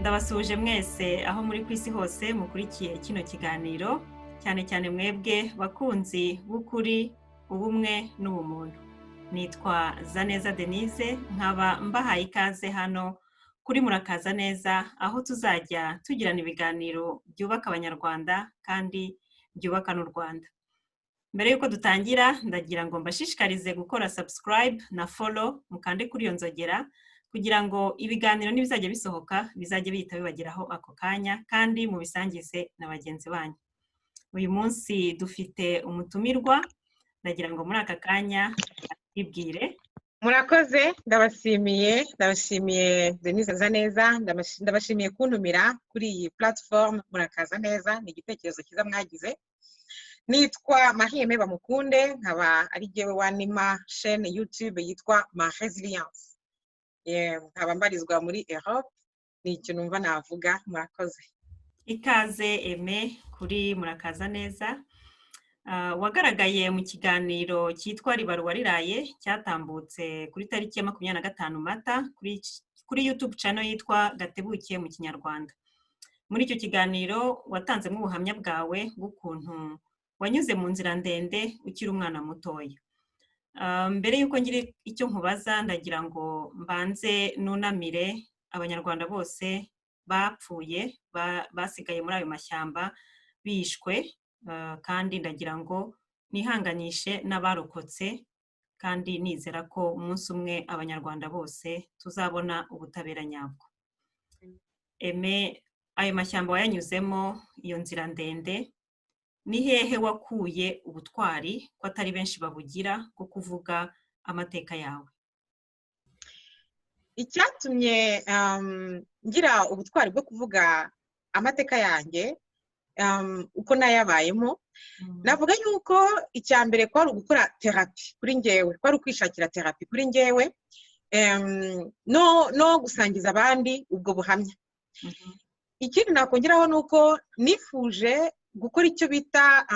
Ndabasuhuje mwese aho muri ku isi hose mukurikiye kino kiganiro, cyane cyane mwebwe bakunzi b'ukuri, ubumwe n'ubumuntu. Nitwa Zaneza Denise, nkaba mbahaye ikaze hano kuri Murakaza Neza, aho tuzajya tugirana ibiganiro byubaka Abanyarwanda kandi byubaka n'u Rwanda. Mbere y'uko dutangira, ndagira ngo mbashishikarize gukora subscribe na follow, mukande kuri iyo nzogera kugira ngo ibiganiro n'ibizajya bisohoka bizajye bihita bibageraho ako kanya, kandi mubisangize na bagenzi banyu. Uyu munsi dufite umutumirwa, ndagira ngo muri aka kanya atwibwire. Murakoze, ndabashimiye, ndabashimiye Denise Zaneza, ndabashimiye kuntumira kuri iyi platform Murakaza Neza. Ni igitekerezo cyiza mwagize. Nitwa Marie Aimée Bamukunde, nkaba ari jyewe wanima chaîne YouTube yitwa Ma Resilience, nkaba mbarizwa muri Europe. Ni icyo numva navuga, murakoze. Ikaze Aimée kuri Murakaza Neza. Wagaragaye mu kiganiro cyitwa Ribaruwa Riraye, cyatambutse kuri tariki ya 25 Mata kuri YouTube channel yitwa Gatebuke mu Kinyarwanda. Muri icyo kiganiro watanzemo ubuhamya bwawe bw'ukuntu wanyuze mu nzira ndende ukiri umwana mutoya. Mbere y'uko ngira icyo nkubaza, ndagira ngo mbanze nunamire Abanyarwanda bose bapfuye, basigaye muri ayo mashyamba bishwe, kandi ndagira ngo nihanganishe n'abarokotse, kandi nizera ko umunsi umwe Abanyarwanda bose tuzabona ubutabera nyabwo. Aimée, ayo mashyamba wayanyuzemo, iyo nzira ndende, ni hehe wakuye ubutwari, ko atari benshi babugira, bwo kuvuga amateka yawe? Icyatumye ngira ubutwari bwo kuvuga amateka yanjye uko nayabayemo, navuga yuko icya mbere kwari ugukora thérapie kuri ngewe, kwari ukwishakira thérapie kuri ngewe no gusangiza abandi ubwo buhamya. Ikindi nakongeraho ni uko nifuje gukora icyo bita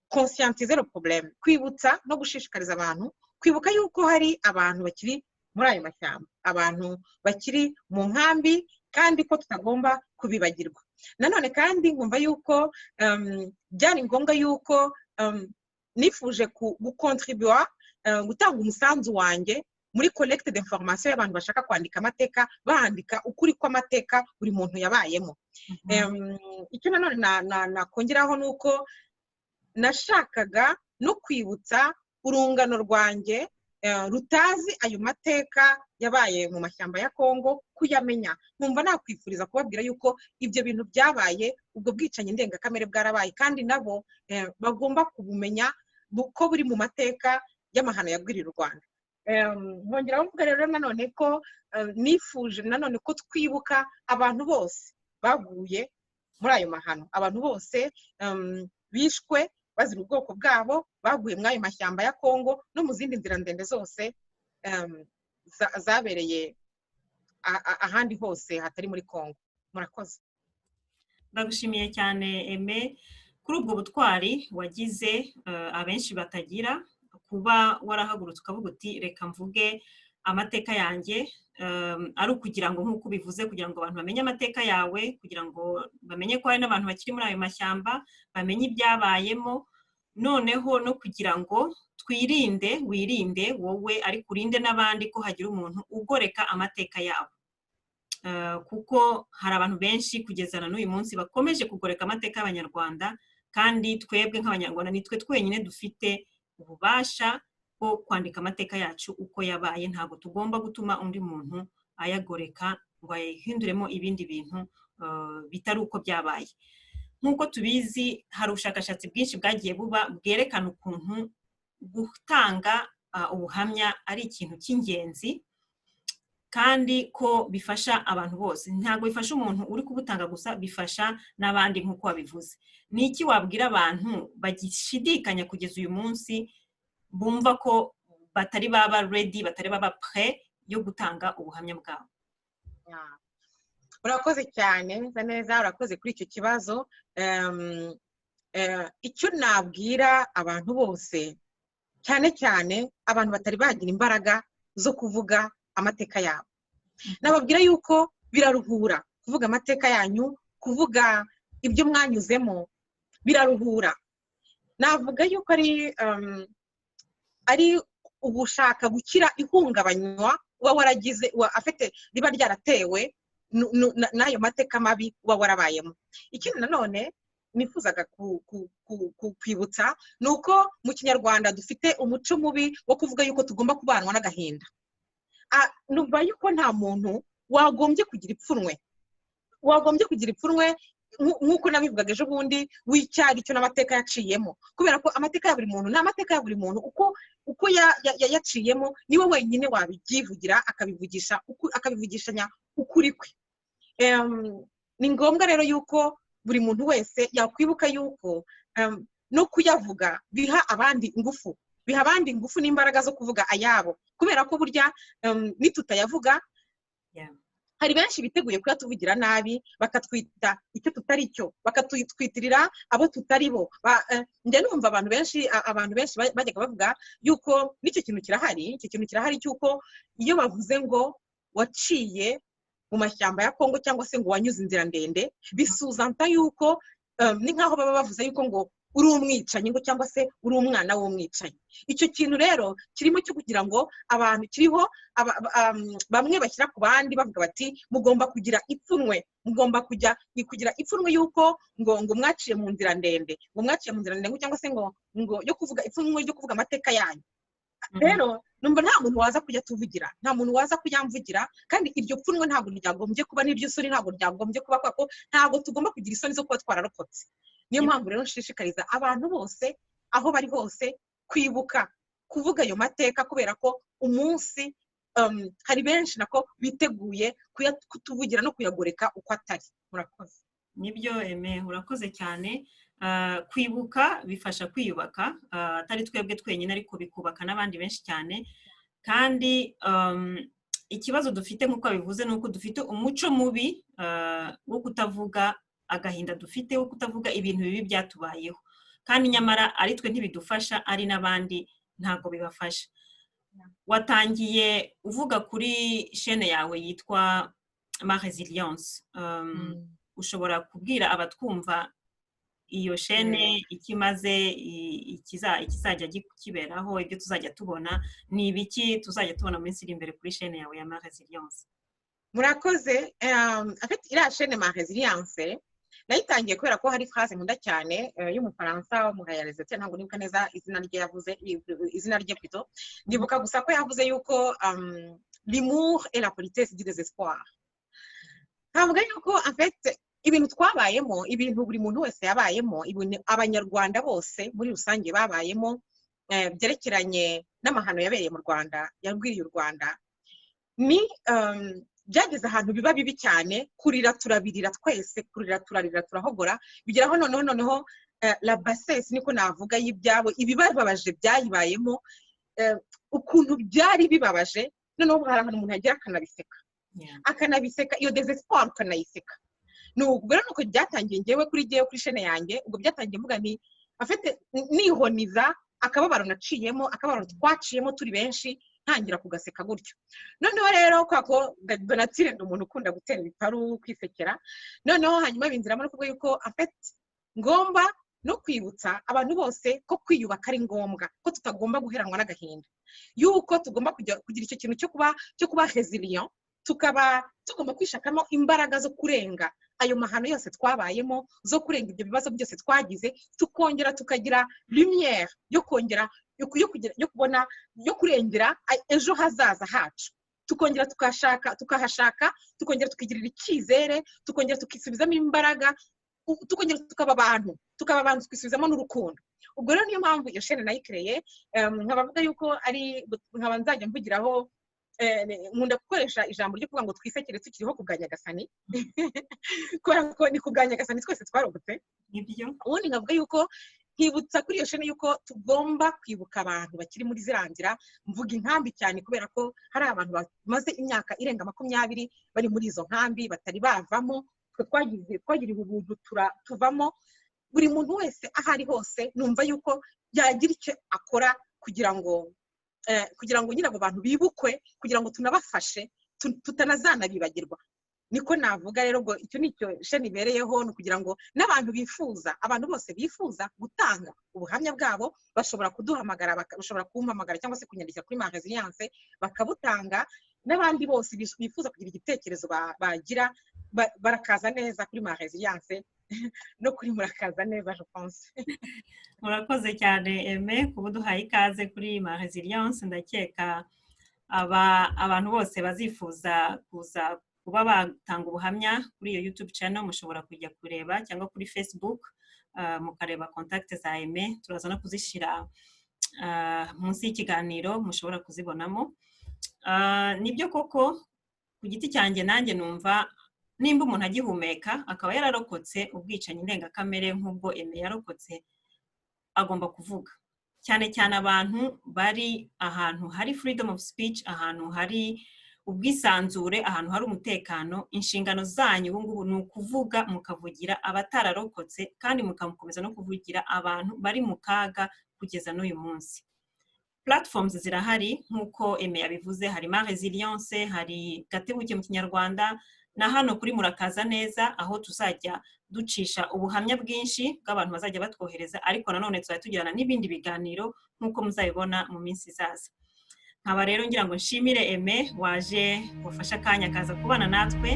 conscientiser le problème, kwibutsa no gushishikariza abantu kwibuka yuko hari abantu bakiri muri ayo mashyamba, abantu bakiri mu nkambi, kandi ko tutagomba kubibagirwa. Nanone kandi nkumva yuko byari ngombwa yuko nifuje gukontribuwa, gutanga umusanzu wanjye muri collecte d'information y'abantu bashaka kwandika amateka, bandika ukuri kw'amateka buri muntu yabayemo. Icyo nanone nakongeraho ni uko nashakaga no kwibutsa urungano rwanjye rutazi ayo mateka yabaye mu mashyamba ya Kongo kuyamenya. Nkumva nakwifuriza kubabwira yuko ibyo bintu byabaye, ubwo bwicanyi ndengakamere bwarabaye, kandi nabo bagomba kubumenya ko buri mu mateka y'amahano yagwirira u Rwanda. Nkongeraho mvuga rero nanone ko nifuje nanone ko twibuka abantu bose baguye muri ayo mahano, abantu bose bishwe bazira ubwoko bwabo, baguye muri ayo mashyamba ya Kongo no mu zindi nzira ndende zose zabereye ahandi hose hatari muri Kongo. Murakoze. Ndagushimiye cyane Aimée kuri ubwo butwari wagize abenshi batagira, kuba warahagurutse ukavuga uti: "Reka mvuge amateka yanjye," ari ukugira ngo, nk'uko ubivuze, kugira ngo abantu bamenye amateka yawe, kugira ngo bamenye ko hari n'abantu bakiri muri ayo mashyamba, bamenye ibyabayemo, noneho no kugira ngo twirinde, wirinde wowe ariko urinde n'abandi ko hagira umuntu ugoreka amateka yabo, kuko hari abantu benshi kugeza na n'uyu munsi bakomeje kugoreka amateka y'Abanyarwanda, kandi twebwe nk'Abanyarwanda nitwe twenyine dufite ububasha bwo kwandika amateka yacu uko yabaye. Ntabwo tugomba gutuma undi muntu ayagoreka ngo ayahinduremo ibindi bintu bitari uko byabaye. Nk'uko tubizi, hari ubushakashatsi bwinshi bwagiye buba bwerekana ukuntu gutanga ubuhamya ari ikintu cy'ingenzi, kandi ko bifasha abantu bose. Ntabwo bifasha umuntu uri kubutanga gusa, bifasha n'abandi nk'uko wabivuze. Ni iki wabwira abantu bagishidikanya kugeza uyu munsi, bumva ko batari baba ready, batari baba prêt yo gutanga ubuhamya bwabo? Urakoze cyane neza neza, urakoze kuri icyo kibazo. Icyo nabwira abantu bose, cyane cyane abantu batari bagira imbaraga zo kuvuga amateka yabo, nababwira yuko biraruhura. Kuvuga amateka yanyu, kuvuga ibyo mwanyuzemo biraruhura. Navuga yuko ari ugushaka gukira ihungabanywa uba waragize, afite riba ryaratewe n'ayo mateka mabi uba warabayemo. Ikindi nanone nifuzaga kwibutsa ni uko mu Kinyarwanda dufite umuco mubi wo kuvuga yuko tugomba kubanwa n'agahinda. Numva yuko nta muntu wagombye kugira ipfunwe, wagombye kugira ipfunwe nk'uko nabivugaga ejo bundi, w'icyari cyo n'amateka yaciyemo, kubera ko amateka ya buri muntu ni amateka ya buri muntu. Uko yaciyemo niwe wenyine wabyivugira, akabivugisha, akabivugishanya ukuri kwe. Ni ngombwa rero yuko buri muntu wese yakwibuka yuko no kuyavuga biha abandi ingufu, biha abandi ingufu n'imbaraga zo kuvuga ayabo, kubera ko burya nitutayavuga hari benshi biteguye kuyatuvugira nabi, bakatwita icyo tutari cyo, bakatwitirira abo tutari bo. Njya numva abantu benshi bajyaga bavuga yuko n'icyo kintu kirahari, icyo kintu kirahari cy'uko iyo bavuze ngo waciye mu mashyamba ya Kongo cyangwa se ngo wanyuze inzira ndende, bisuzanta yuko ni nk'aho baba bavuze yuko ngo uri umwicanyi, ngo cyangwa se uri umwana w'umwicanyi. Icyo kintu rero kirimo cyo kugira ngo abantu kiriho bamwe bashyira ku bandi, bavuga bati mugomba kugira ipfunwe, mugomba kujya kugira ipfunwe yuko ngo mwaciye mu nzira ndende, ngo mwaciye mu nzira ndende, cyangwa se ngo yo kuvuga ipfunwe ryo kuvuga amateka yanyu. Rero numva nta muntu waza kujya tuvugira, nta muntu waza kujyamvugira, kandi iryo pfunwe ntabwo ryagombye kuba, n'iryo soni ntabwo ryagombye kuba, kubera ko ntabwo tugomba kugira isoni zo kuba twararokotse. Niyo mpamvu rero nshishikariza abantu bose aho bari hose kwibuka kuvuga ayo mateka, kubera ko umunsi hari benshi nako biteguye kutuvugira no kuyagoreka uko atari. Murakoze. Nibyo Aime, urakoze cyane. Kwibuka bifasha kwiyubaka, atari twebwe twenyine ariko bikubaka n'abandi benshi cyane. Kandi ikibazo dufite, nk'uko bivuze, ni uko dufite umuco mubi wo kutavuga agahinda dufite, wo kutavuga ibintu bibi byatubayeho, kandi nyamara ari twe ntibidufasha, ari n'abandi ntabwo bibafasha. Watangiye uvuga kuri chaîne yawe yitwa Ma Resilience. Ushobora kubwira abatwumva iyo chaîne icyo imaze, ikizajya kiberaho, ibyo tuzajya tubona ni ibiki, tuzajya tubona mu minsi iri imbere kuri chaîne yawe ya Ma Resilience? Murakoze. Iriya chaîne Ma Resilience nayitangiye kubera ko hari phrase nkunda cyane y'Umufaransa w'umuréalisateur, ntabwo nibuka neza izina rye yavuze, izina rye plutôt, ndibuka gusa ko yavuze yuko "L'humour est la politesse du désespoir". Nkavuga yuko en fait ibintu twabayemo, ibintu buri muntu wese yabayemo, ibintu Abanyarwanda bose muri rusange babayemo byerekeranye n'amahano yabereye mu Rwanda, yagwiriye u Rwanda, ni byageze ahantu biba bibi cyane. Kurira turabirira twese, kurira turarira, turahogora, bigeraho noneho la bassesse, niko navuga, y'ibyabo ibibababaje byayibayemo, ukuntu byari bibabaje, noneho hari ahantu umuntu yagera akanabiseka, akanabiseka, iyo désespoir ukanayiseka. Ni ubwo rero nuko byatangiye. Ngewe kuri ngewe kuri chaîne yanjye, ubwo byatangiye mvuga nti afite nihoniza akababaro naciyemo, akababaro twaciyemo turi benshi, ntangira kugaseka gutyo. Noneho rero kwa ko Donatille ndi umuntu ukunda gutera ibiparu, kwisekera, noneho hanyuma binziramo no kuvuga yuko afite ngomba no kwibutsa abantu bose ko kwiyubaka ari ngombwa, ko tutagomba guheranwa n'agahinda, yuko tugomba kugira icyo kintu cyo kuba resilient, tukaba tugomba kwishakamo imbaraga zo kurenga ayo mahano yose twabayemo, zo kurenga ibyo bibazo byose twagize, tukongera tukagira lumière yo kongera yo kubona, yo kurengera ejo hazaza hacu, tukongera tukashaka, tukahashaka, tukongera tukigirira icyizere, tukongera tukisubizamo imbaraga, tukongera tukaba abantu, tukisubizamo n'urukundo. Ubwo rero niyo mpamvu iyo chaîne nayikereye, nkaba mvuga yuko ari nkaba nzajya mvugiraho, nkunda gukoresha ijambo ryo kuvuga ngo twisekere tukiriho ku bwa Nyagasani, kubera ko ni ku bwa Nyagasani twese twarokotse. Nibyo. Ubundi nkavuga yuko nkibutsa kuri iyo chaîne yuko tugomba kwibuka abantu bakiri muri ziriya nzira. Mvuga inkambi cyane kubera ko hari abantu bamaze imyaka irenga 20 bari muri izo nkambi batari bavamo. Twe twagiriwe ubuntu tuvamo. Buri muntu wese aho ari hose numva yuko yagira icyo akora kugira ngo nyine abo bantu bibukwe, kugira ngo tunabafashe tutanazanabibagirwa. Niko navuga rero ngo icyo ni cyo chaîne ibereyeho, ni ukugira ngo n'abantu bifuza, abantu bose bifuza gutanga ubuhamya bwabo bashobora kuduhamagara, bashobora kumpamagara cyangwa se kunyandikira kuri Ma Resilience bakabutanga. N'abandi bose bifuza kugira igitekerezo bagira, barakaza neza kuri Ma Resilience no kuri Murakaza Neza, je pense. Murakoze cyane, Aime, kuba uduhaye ikaze kuri Ma Resilience. Ndakeka abantu bose bazifuza kuza kuba batanga ubuhamya kuri iyo YouTube channel, mushobora kujya kureba cyangwa kuri Facebook mukareba contact za Aime. Turaza no kuzishyira munsi y'ikiganiro, mushobora kuzibonamo. Nibyo koko, ku giti cyanjye nanjye numva nimba umuntu agihumeka, akaba yararokotse ubwicanyi ndengakamere nk'ubwo Aime yarokotse, agomba kuvuga. Cyane cyane abantu bari ahantu hari freedom of speech, ahantu hari ubwisanzure, ahantu hari umutekano, inshingano zanyu ubu ngubu ni ukuvuga, mukavugira abatararokotse kandi mukamukomeza no kuvugira abantu bari mu kaga kugeza n'uyu munsi. Platforms zirahari nk'uko Aime yabivuze: hari Ma Resilience, hari Gatebuke mu Kinyarwanda, na hano kuri Murakaza Neza, aho tuzajya ducisha ubuhamya bwinshi bw'abantu bazajya batwohereza. Ariko nanone tuzajya tugirana n'ibindi biganiro nk'uko muzabibona mu minsi izaza. Nkaba rero ngira ngo nshimire Aime waje, wafashe akanya akaza kubana natwe,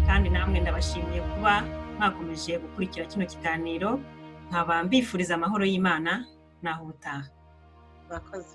kandi namwe ndabashimiye kuba mwakomeje gukurikira kino kiganiro. Nkaba mbifuriza amahoro y'Imana. Naho ubutaha. Murakoze.